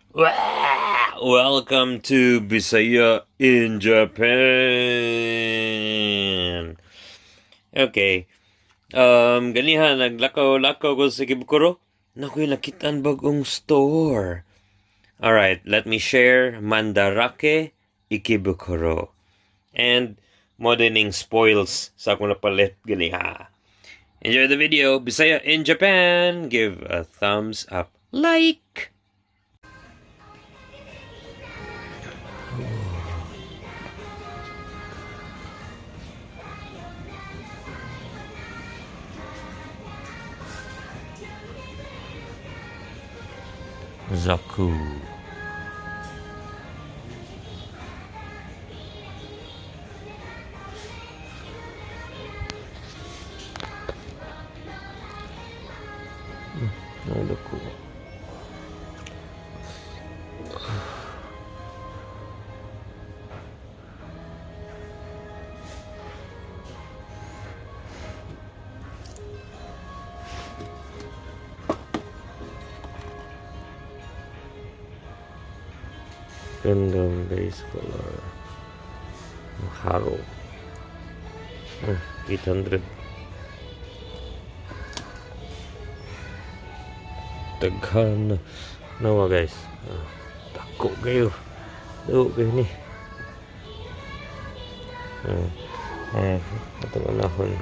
Welcome to Bisaya in Japan. Okay. Ganiha naglakaw-lakaw ko sa Ikebukuro. Naku, nakitaan bagong store. All right, let me share Mandarake Ikebukuro. And mao ning spoils sa akong napalit ganiha. Enjoy the video. Bisaya in Japan. Give a thumbs up. Like. Zaku. Ano ko? Gundam base color. Haro. 800. Daghan nawa, guys. Dako kayo. Dako kayo ni. Atong anahon.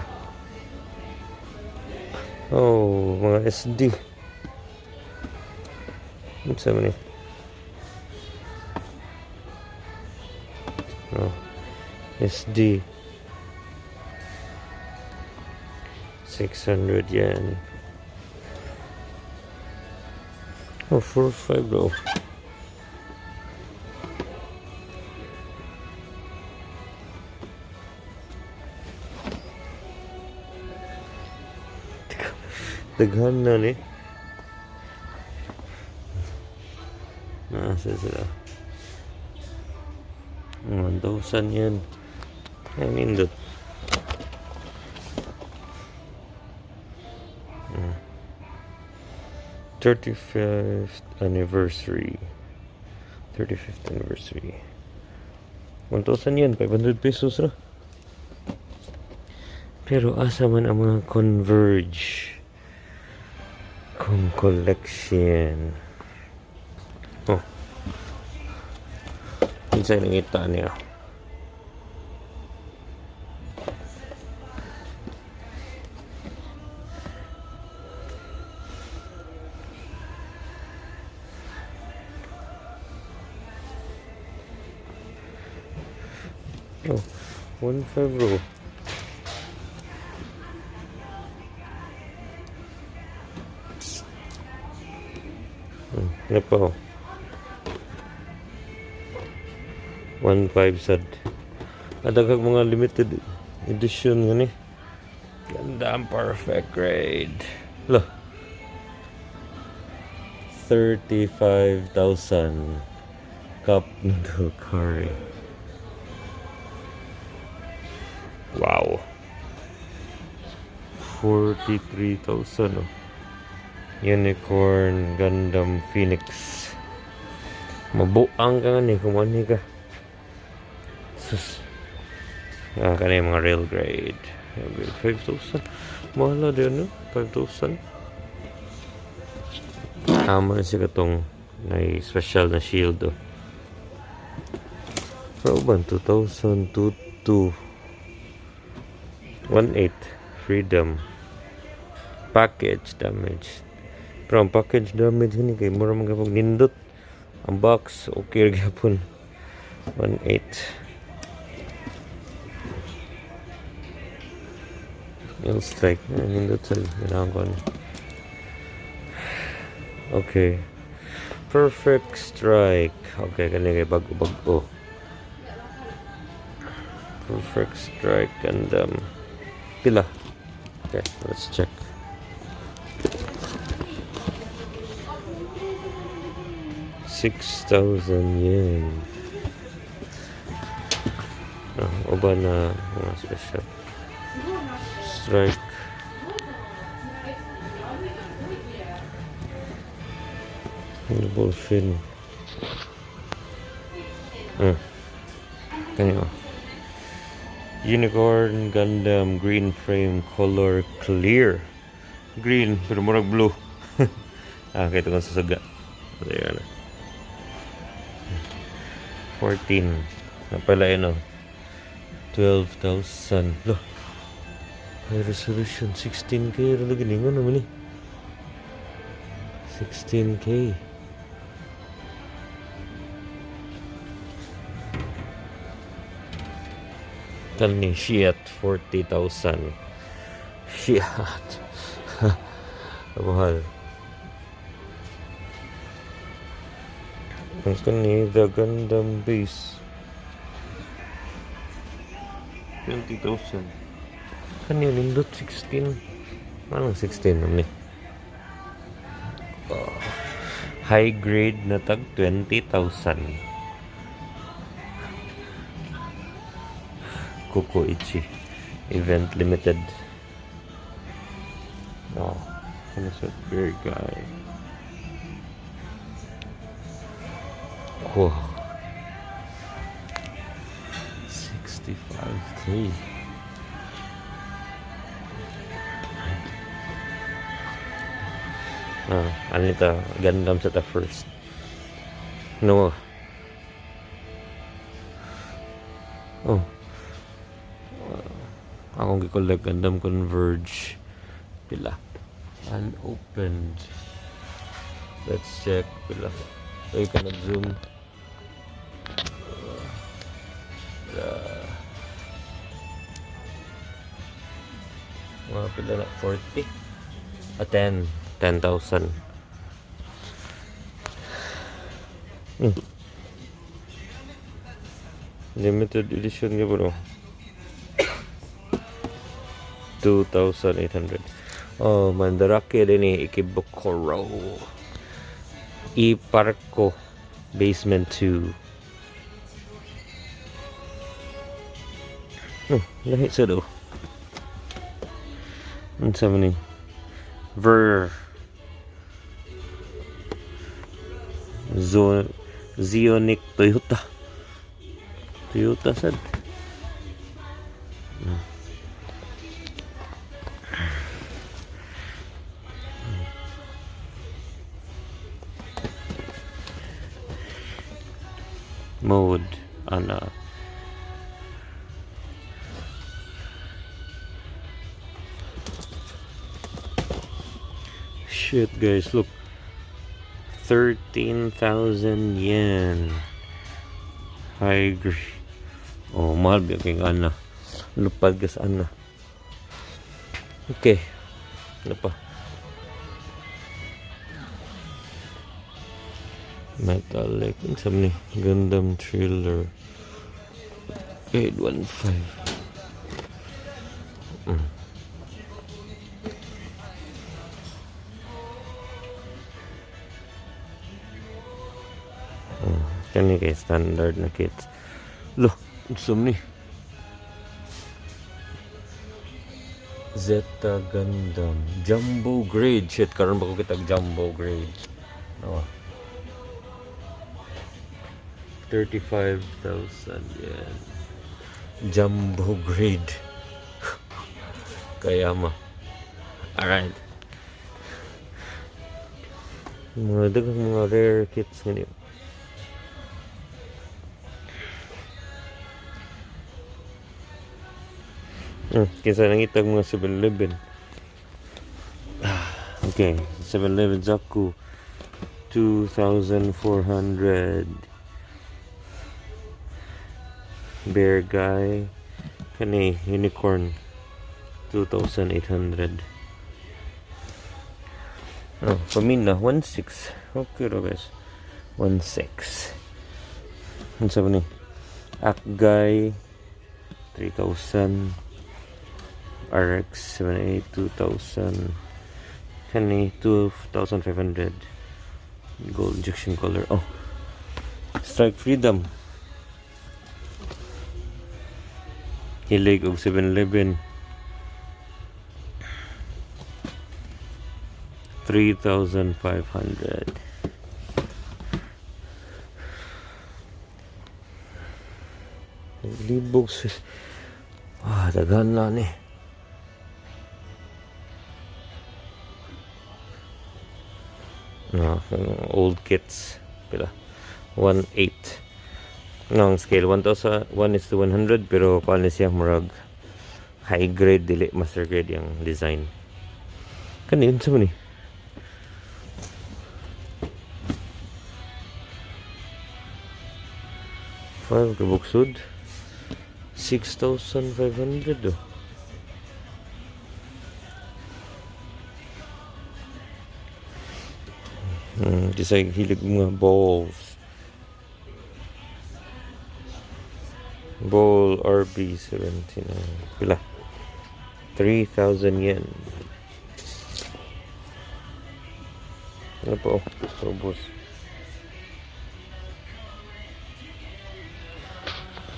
Oh, mga SD. Unsa man ni? Oh, SD. 600 yen. Oh, 4 5 bro. Daghan na ni. Nasa sila. 1,000 yen. Ay, nindot. 35th anniversary. 35th anniversary. 1,000 yen, 500 pesos ra. Pero asa man ang mga Converge? Kung collection. Oh. Kinsa nangita niya? Oh, 1.5 bro. Ano pa, oh? 1.5 sad. Adaghag mga limited edition nga ni. Ganda ang perfect grade. Lo. 35,000 cup noodle curry. Wow. 43,000, oh. Unicorn Gundam Phoenix. Mabuang ka nga ni kung ano ka. Sus. Ah, kani mga real grade. 5,000. Mahal na din, no? 5,000. Tama na siya katong may special na shield, oh. Pero uban, 2,000, 2, 1.8 freedom package damage, pero ang package damage ni kay mura man gapon nindot. Ang box okay ra gyapon. 1.8 Aile Strike na nindot sa ganahan ko ni. Okay, Perfect Strike. Okay, kani kay bago bago. Perfect Strike Gundam, pila? Okay, let's check. 6,000 yen. Ah, uban na mga special. Strike. Noble Fin. Kani oh. Unicorn Gundam green frame, color clear. Green pero murag blue. Ah, kay tungod sa suga. Ayan. 14. Napala yun oh. 12,000. Loh. High resolution 16K. Ano giningon naman ni? 16K. Kani shit, 40,000. Shit. Mahal. Ang kani, the Gundam base. 20,000. Kani nindot 16. Anong 16 naman ni? Oh. High grade na tag 20,000. Kukoichi Event Limited. Oh, ano sa beer guy? Wow. 65K. Ah, ano ito? Gundam sa the first. No. Oh. Akong gi-collect Gundam Converge. Pila. Unopened. Let's check. Pila. So you cannot zoom. Mga pila na? 40? Ah, 10. 10,000. Limited edition nga bro. 2,800. Oh, Mandarake din eh. Ikebukuro. E-Parco. Basement 2. Oh, lahi sa do. Ano sa ni? Ver. Zionic Toyota. Toyota sad. Mode ana. Shit guys, look. 13,000 yen. High grade. Oh, mahal ba kay ana. Lupad ka sa ana. Okay. Ano pa? Metallic. Ano sabi ni? Gundam Thriller. 815. Kani kay standard na kits. Loh, unsa ni? Zeta Gundam. Jumbo grade. Shit, karon ba ko kitag jumbo grade? Oh. 35,000 yen. Jumbo grade. Kaya ma. Alright. Mga daghang mga rare kits ngayon. Kinsa nangitag mga 7-Eleven. Okay, 7-Eleven Zaku 2,400. Bear guy kani unicorn 2,800. Oh, pamina 1.6. Okay ro guys. 1.6. Unsa ba ni? Acguy 3,000. RX 78 2000. Kani 2,500. Gold injection color. Oh. Strike Freedom. Hilig og 7-Eleven. 3,500. Libog. Ah, daghan na ni. No, old kits. Pila? 1.8. No, ang scale 1,000, 1 is to 100, pero kuan ni siya, murag high grade, dili master grade yung design. Kani unsa man ni? 5 kabuksod. 6,500 oh. Di sa hilig mga balls. Ball RB79. Pila? 3,000 yen. Ano po? Oh, Robos.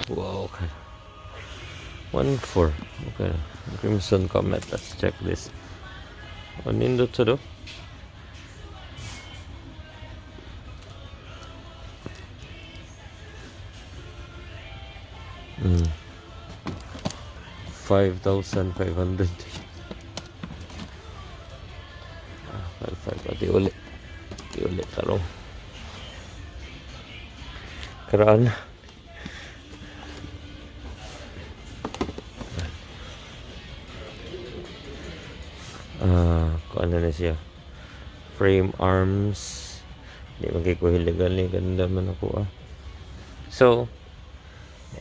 Wow, okay. 1.4. Okay. Crimson Comet. Let's check this. Oh, nindot sa do? 5,500. Ah, 5, 5. Ati uli. Ati uli. Tarong. Karaan. Ah, kung ano na siya. Frame arms. Di man kay ko hiligan ni, ganda man ako ah. So,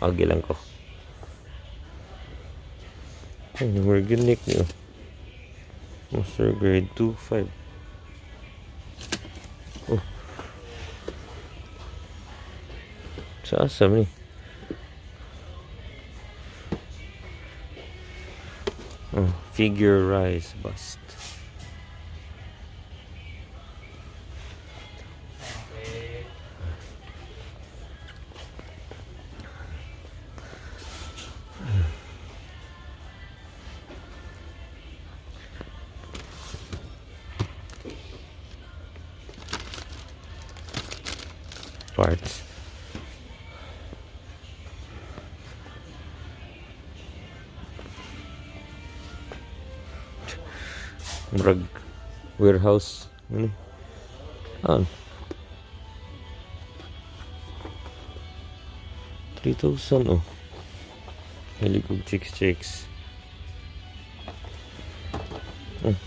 agi lang ko. Ay, organic niyo. Master grade 2.5. Oh. Sa asa man ni? Oh, figure rise bust. Parts. Murag warehouse. Ano? An? 3,000 oh. Hilig og chicks chicks. Oh.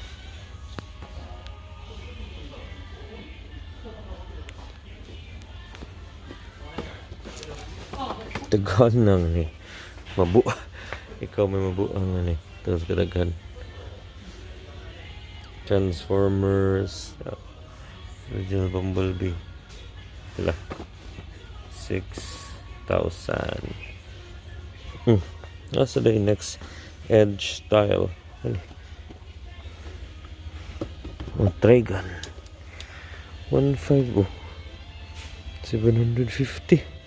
Daghan nang ni. Mabu. Ikaw may mabuang ani. Tapos kadaghan. Transformers. Original Bumblebee. Pila? 6,000. Nasa the next edge style. Ano? Oh, Trigun. 1.5 oh. 750.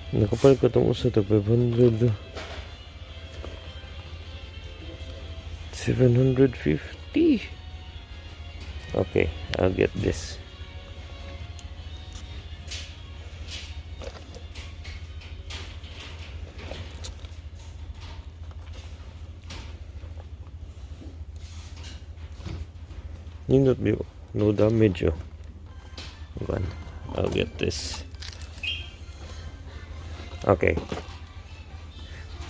Nakapalit ko itong usa to 500 oh. 750. Okay, I'll get this. Nindot biyo. No damage oh. One. I'll get this. Okay.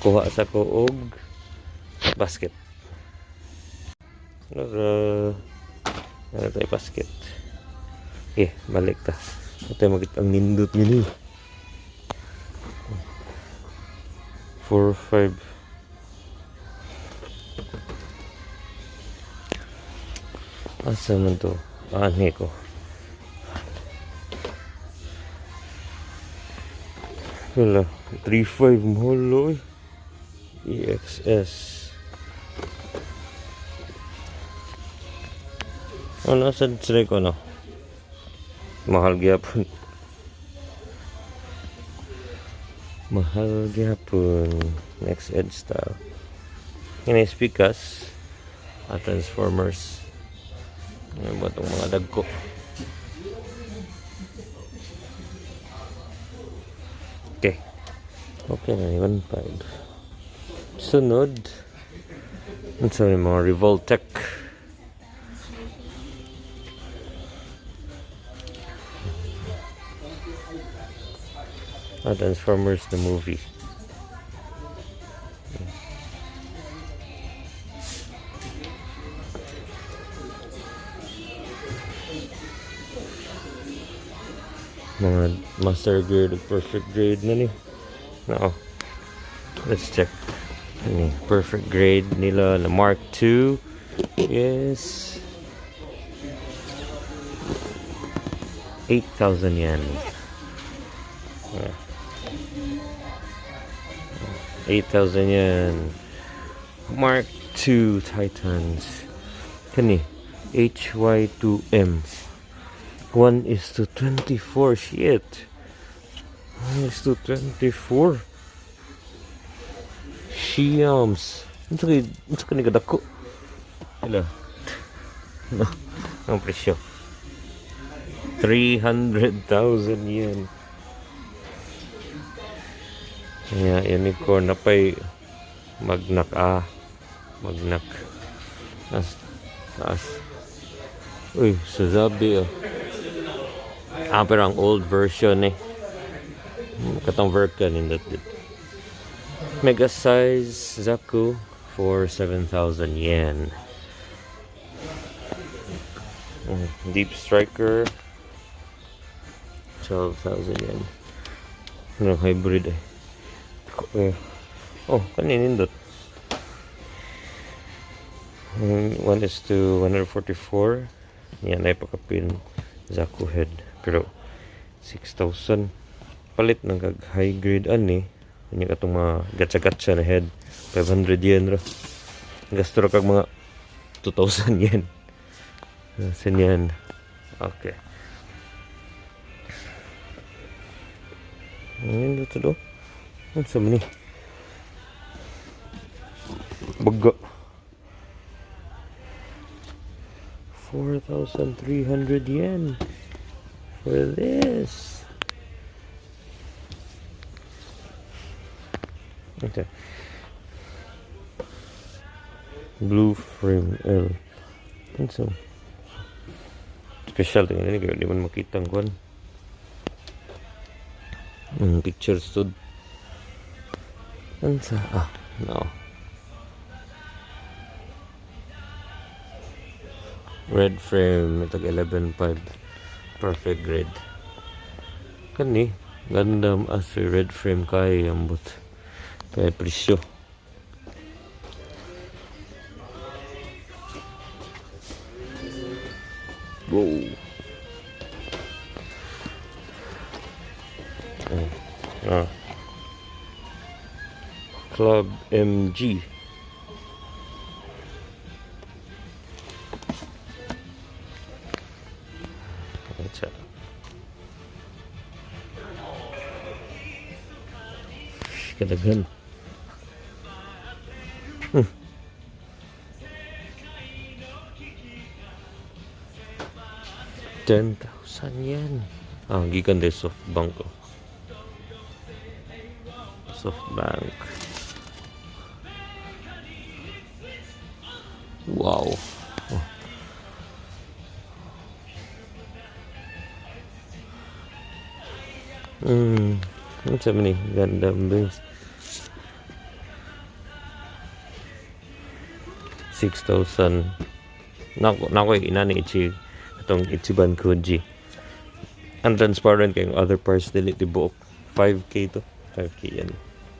Kuha sa ko og basket. Ano tayo basket? Eh, balik ta. Ito yung makita ang nindot nila. 4, 5. Asa man to? Ani ko. Wala. 3.5, mahal oy. EXS. Ano sa sila ko, no? Mahal gyapon. Mahal gyapon. Next edge style. Yan ay speakers. At Transformers. Ano ba itong mga dagko? Okay. Okay na ni 1.5. Sunod. Ano ni mga Revoltech. Ah, Transformers the movie. Mga master grade, perfect grade na ni. No. Let's check. Ani, perfect grade nila na Mark II is 8,000 yen. Yeah. 8,000 yen. Mark II Titans. Kani HY2M. 1 is to 24. Shit. 1 is to 24. Shiams. Unsa kay ni kadako? Hello. No. Ang presyo. 300,000 yen. Kaya unicorn na pa'y magnak ah. Magnak. Taas. Taas. Uy, Sazabi oh. Ah, pero ang old version eh. Katong Verkan in that. Mega size Zaku for 7,000 yen. Deep Striker, 12,000 yen. Ano, hybrid eh. Eh. Oh, kaninindot. 1 is to 144. Yan ay pakapin Zaku head. Pero 6,000. Palit ng kag high grade ani. Ini katong mga gatsa-gatsa na head. 500 yen ra. Gasto ra kag mga 2,000 yen. Sin yan. Okay. Ano dito do? Ano sa ni? Baga. 4,300 yen for this. Okay. Blue frame L. Think so. Special tingnan ni kayo di man makita ang kwan. Ang picture stud. Unsa? Ah, no. Red frame itag 11.5, perfect grade. Kani Gundam as a red frame kay ambot. Kay presyo. Whoa. Oh. Ah. Club MG. That's it. Kadaghan. 10,000 yen. Ah, gikan de SoftBank. Oh. SoftBank. Wow. Oh. Ano sabi ni Gundam base? 6,000. Nako, nako, inani ichi itong Ichiban Kuji. Ang transparent kay other parts dili tibuok. 5K to. 5K yan.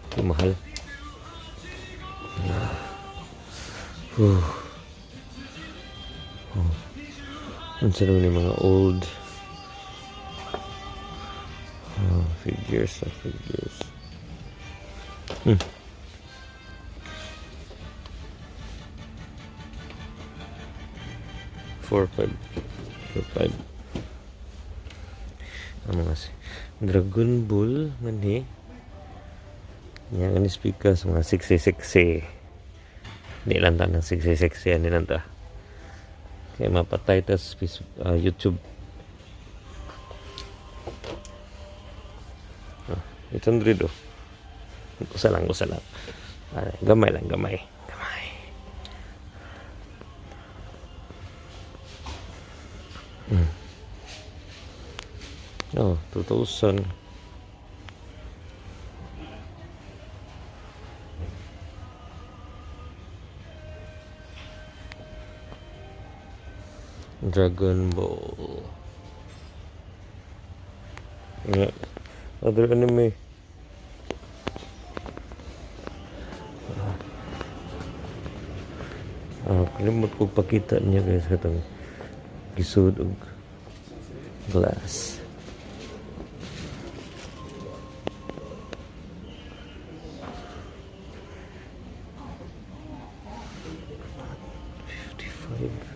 Ito mahal. Whew. Oh. Unsa naman yung mga old oh, figures, ah, figures. 4, 5, 4, 5. Ang mga si Dragon Ball manhi. Yan ang speakers mga 66. Di lang ta ng 66 yan lang ta. Kaya mapatay ta sa Facebook, YouTube. Ah. 800 oh. Usa lang, usa lang. Ay, gamay lang, gamay. Gamay. Oh, 2,000. Dragon Ball. Yeah. Other anime. Ah, kalimot ko pakita niya guys katong gisud og glass. 55.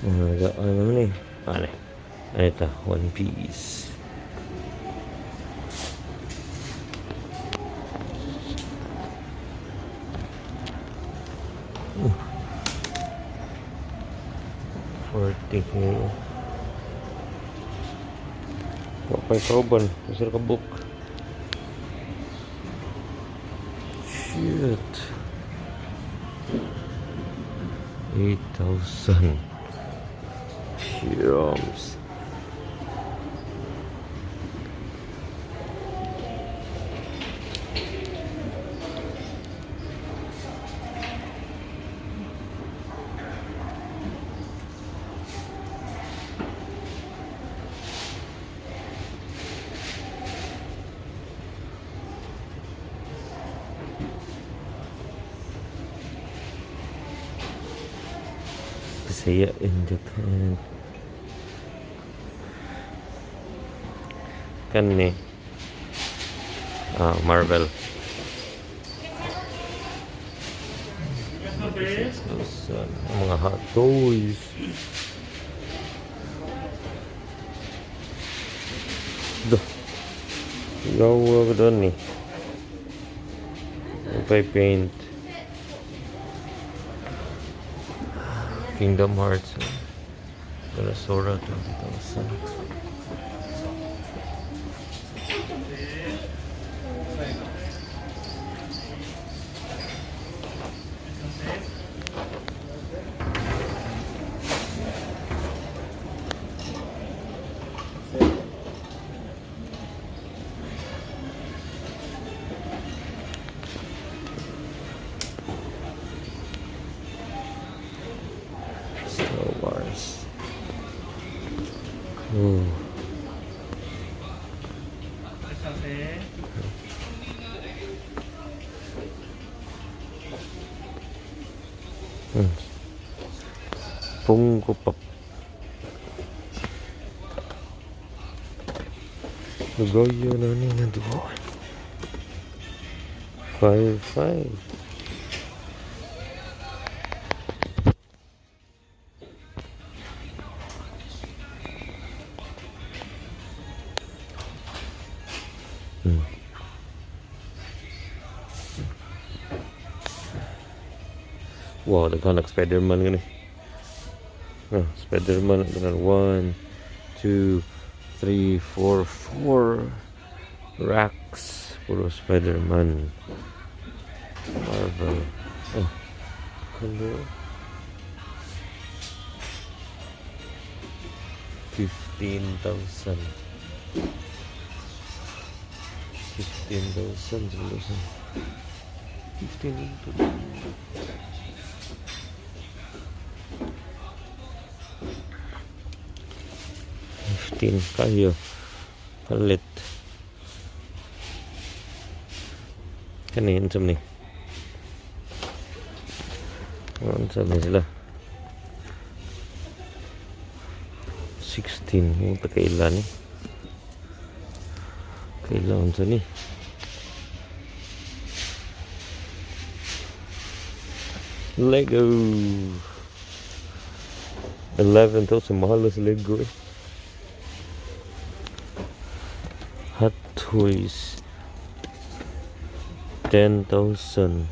Mga ano ni? Ano? Ano ito? One Piece. 40K. Wa pa'y kauban. Usa ka book. Shit. 8,000. Shums. Bisaya in Japan. Kani. Ah, Marvel. 6,000. Mga Hot Toys. Duh. Gawa ko doon eh. Pay paint. Kingdom Hearts. Pero Sora 20,000. Star Wars. Ooh. Funko Pop. Lugoyo na ni na duha. 5 5. Wow, daghan nag Spider-Man gani. Ah, Spider-Man ganun. One, two, three, four, four racks. Puro Spider-Man. Marvel. Oh, hello. 15,000. 15,000. 15. 15 kayo. Palit. Kani unsa man ni? Unsa man sila? 16 mo ta kaila ni. Kaila unsa ni? Lego. 11,000, mahal na sa Lego eh. Hot Toys. 10,000.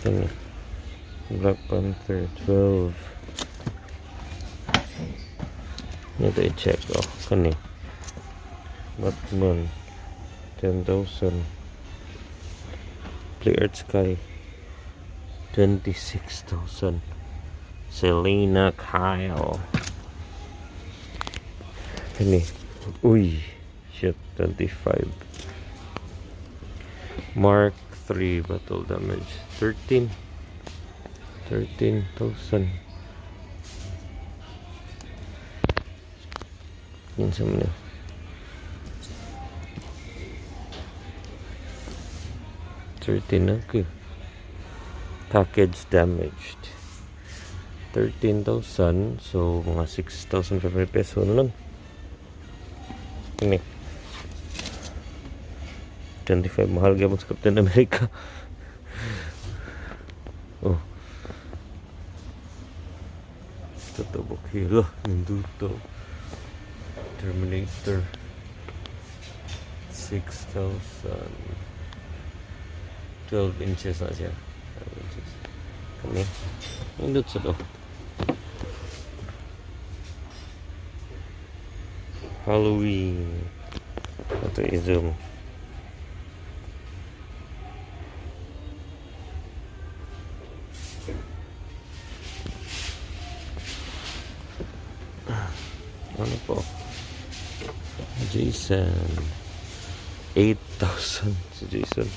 Kani. Black Panther, 12. Nito i-check. Oh, kani. Batman. 10,000. Play Earth Sky. 26,000. Selena Kyle. Kani. Uy. Shit, 25. Mark 3 battle damage. 13. 13,000. Yun sa mga. 13, okay. Package damaged. 13,000. So, mga 6,500 peso na lang. Ini. 25, mahal gyapon sa Captain America. Oh. Totoo kilo. Ninduto. Terminator. 6,000. 12 inches na siya. 12 inches. Kami. Nindot sa to. Halloween. Ito i-zoom. Ano po? Jason. 8,000 si Jason.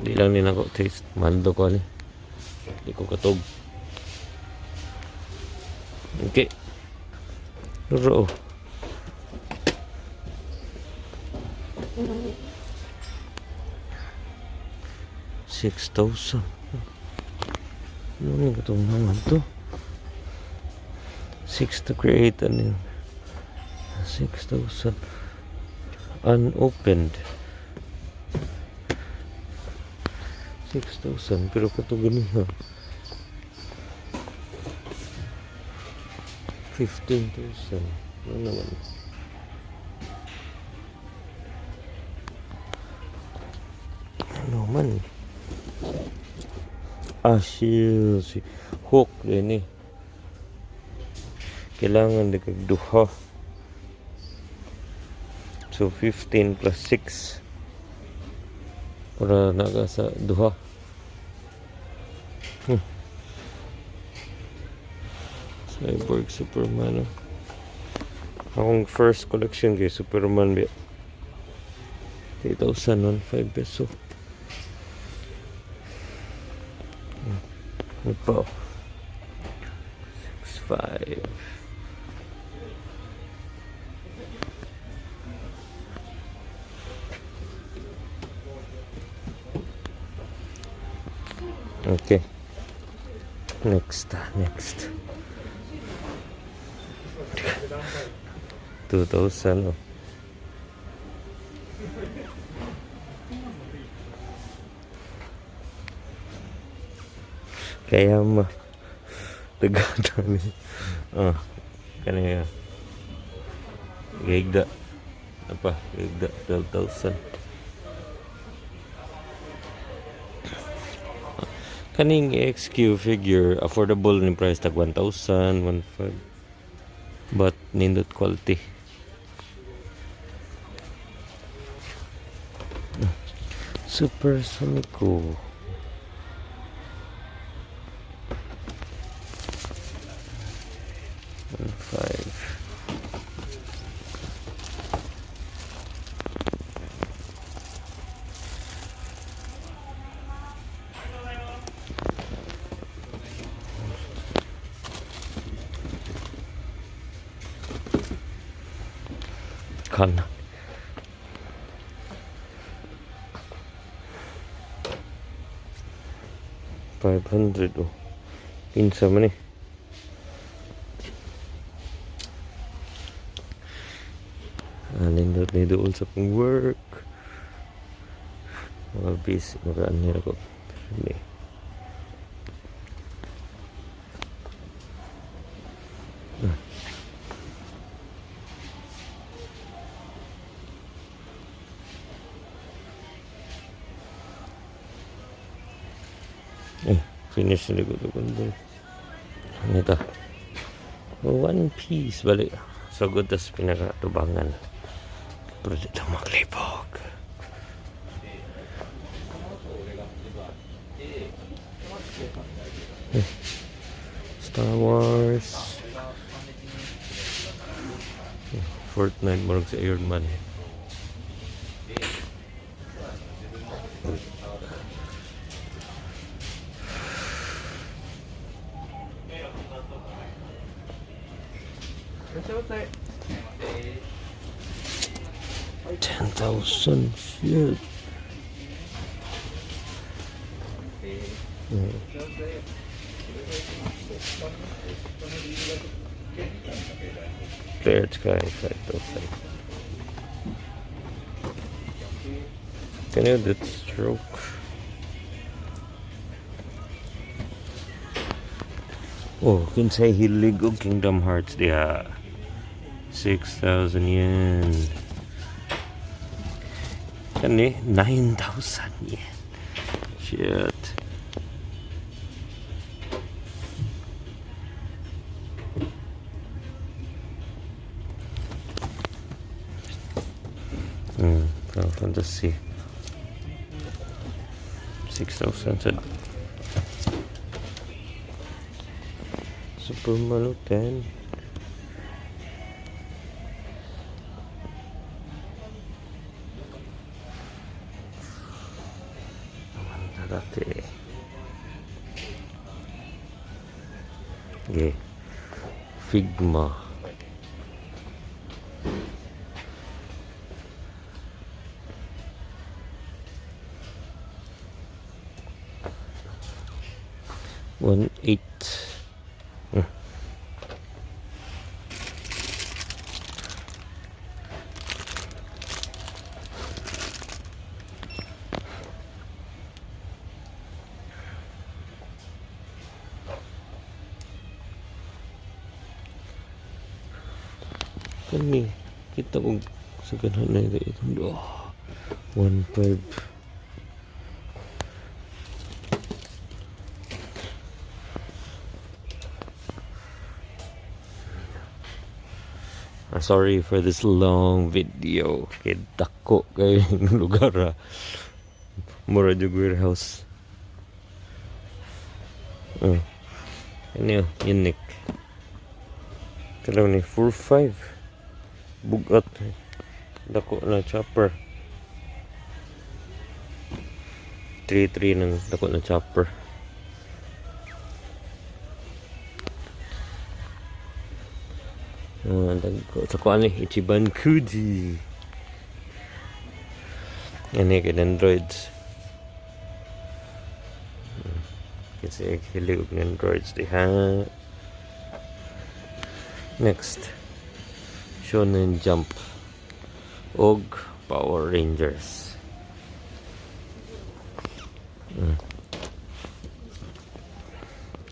Di lang ni nako taste. Mando ko ani. Di ko katog. Okay. Ruro. 6,000. Ano ni katong naman to? 6 to create ano yun? 6,000 unopened. 6,000 pero kato ganiha 15,000. Ano naman? Ano man? Ah, si Hook din eh. Kailangan di kag duha. So 15 plus 6. Para naga sa duha. Cyborg Superman. Oh. Akong first collection kay Superman ba. 3,005 peso. Ano pa? 6,500. Okay. Next, next. 2,000. Oh. Kaya ma tagata ni. Ah, kaniya. Gigda. Apa? Gigda 12,000. Kaning XQ figure affordable ni price tag 1,000, 1,500. But nindot quality. Super Sonico. 1,500. Kan. 500 oh. Kinsa man eh. Ah, nindot ni dool sa pang work. Mga basic, mga ano ko. May. Eh, finish na ko ito. Ano ito? One Piece. Balik. So good tas pinakatubangan. Pero dito maglibog. Eh, Star Wars. Eh, Fortnite murag sa Iron Man. 10,000, shit. Cleared sky, 5,000. Can you that stroke? Oh, kinsay hilig og Kingdom Hearts diha. 6,000 yen. Kani 9,000 yen. Shit. Final Fantasy. 6,000 sad. Super Mario 10. Dati. Okay. Figma. 1.8. Kani kita kong sa ganahan na ito. Oh, 1.5. Sorry for this long video. Kay dako kay lugar ah. Mura jud warehouse. Oh. Ano yun? Unique. Kailangan ni 4.5. Bugat. Dako na chopper. 3.3 ng dako na chopper. Dako sa kuan ni Ichiban Kuji. Yan eh, kay Androids. Kasi hilig og Androids diha. Next. Shonen Jump og Power Rangers.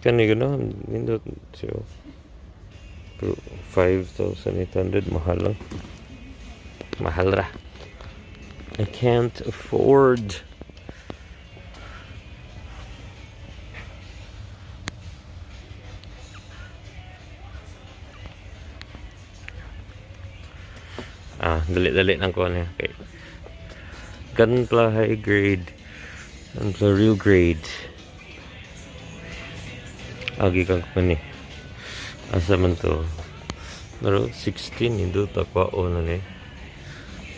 Kani ganahan nindot siya. Pero 5,800, mahal lang. Mahal ra. I can't afford. Ah, dali-dali lang ko niya. Okay. Gunpla high grade. Gunpla real grade. Agi kang ni. Asa man to? Pero 16 nindot ako na ni.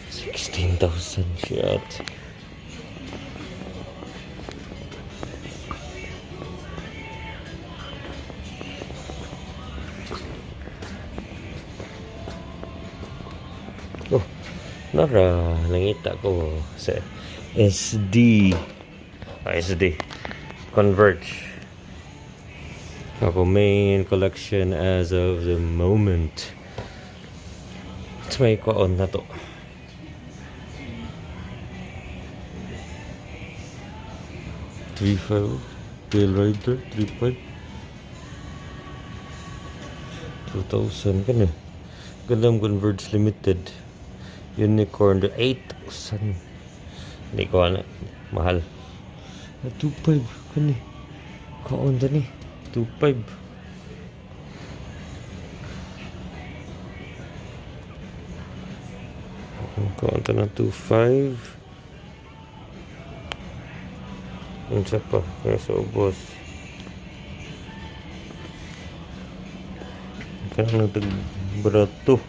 16,000, shit. Oh, nara nangita ko sa SD. Ah, SD. Converge. Ako main collection as of the moment. It's may kwaon na to. 3.5. Pale Rider, 3.5. 2,000 kani. Gundam Converge Limited. Unicorn, 8,000. Hindi ko ano. Mahal. 2.5 kani. Kaon ni. 2.5. Kaon ta na 2.5. Unsa pa? Kaya sa ubos. Kaya nang barato.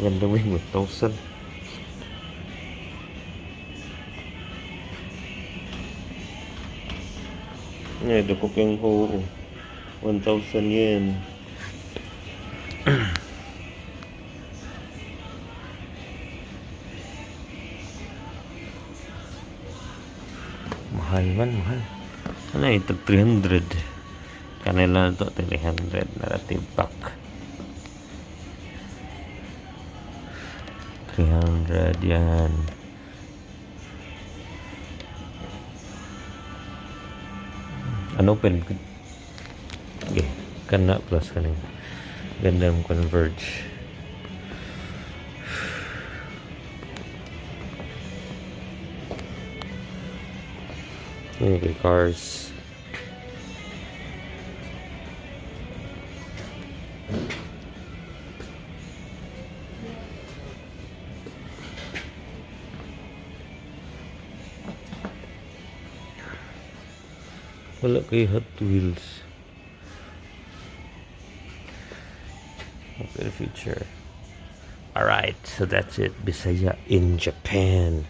Ganda mo yung 1,000. Eh, dako kang ho. 1,000 yen. Mahal man, mahal. Ano ito? 300. Kanila to 300 narrative pack. 300 yan. Unopen. Okay. Kana plus kaning Gundam Converge. Okay, cars. Wala kay Hot Wheels. Okay, feature. Alright, so that's it. Bisaya in Japan.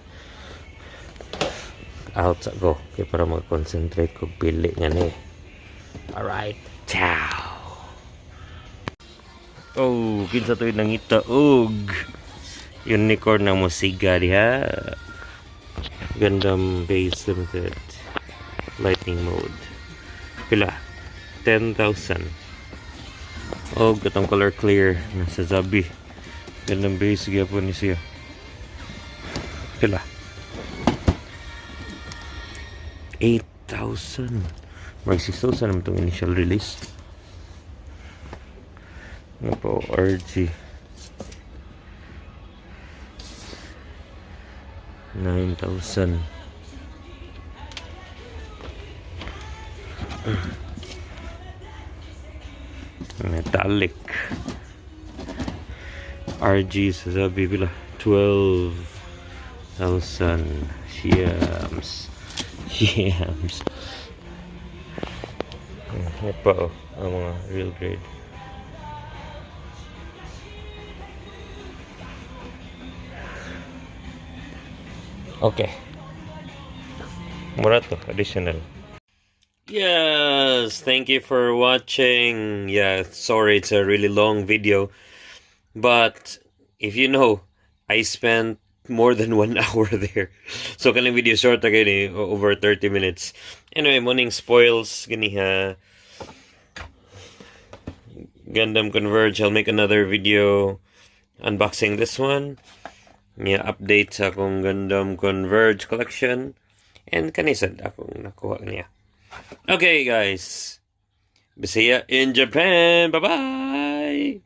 Out sa ko. Kaya para mag-concentrate ko pili nga ni. Alright, ciao! Oh, kinsa to'y nangita og unicorn na musiga diha. Gundam Base Limited Lightning Mode. Pila? 10,000. Oh, katong color clear na sa Zabi. Gundam Base gyapon ni siya. Pila? 8,000. Mag 6,000 naman itong initial release. Ano po, RG. 9,000. Metallic. RG sa sabi pila 12,000. Shiams. Shiams. Yan pa oh, ang mga real grade. Okay. Mura to, additional. Yes, thank you for watching. Yeah, sorry it's a really long video. But if you know, I spent more than 1 hour there. So kaning video short again eh, over 30 minutes. Anyway, morning spoils gani ha. Gundam Converge. I'll make another video unboxing this one. Yeah, update sa akong Gundam Converge collection. And kanisad akong nakuha niya. Okay, guys. Bisaya in Japan. Bye-bye!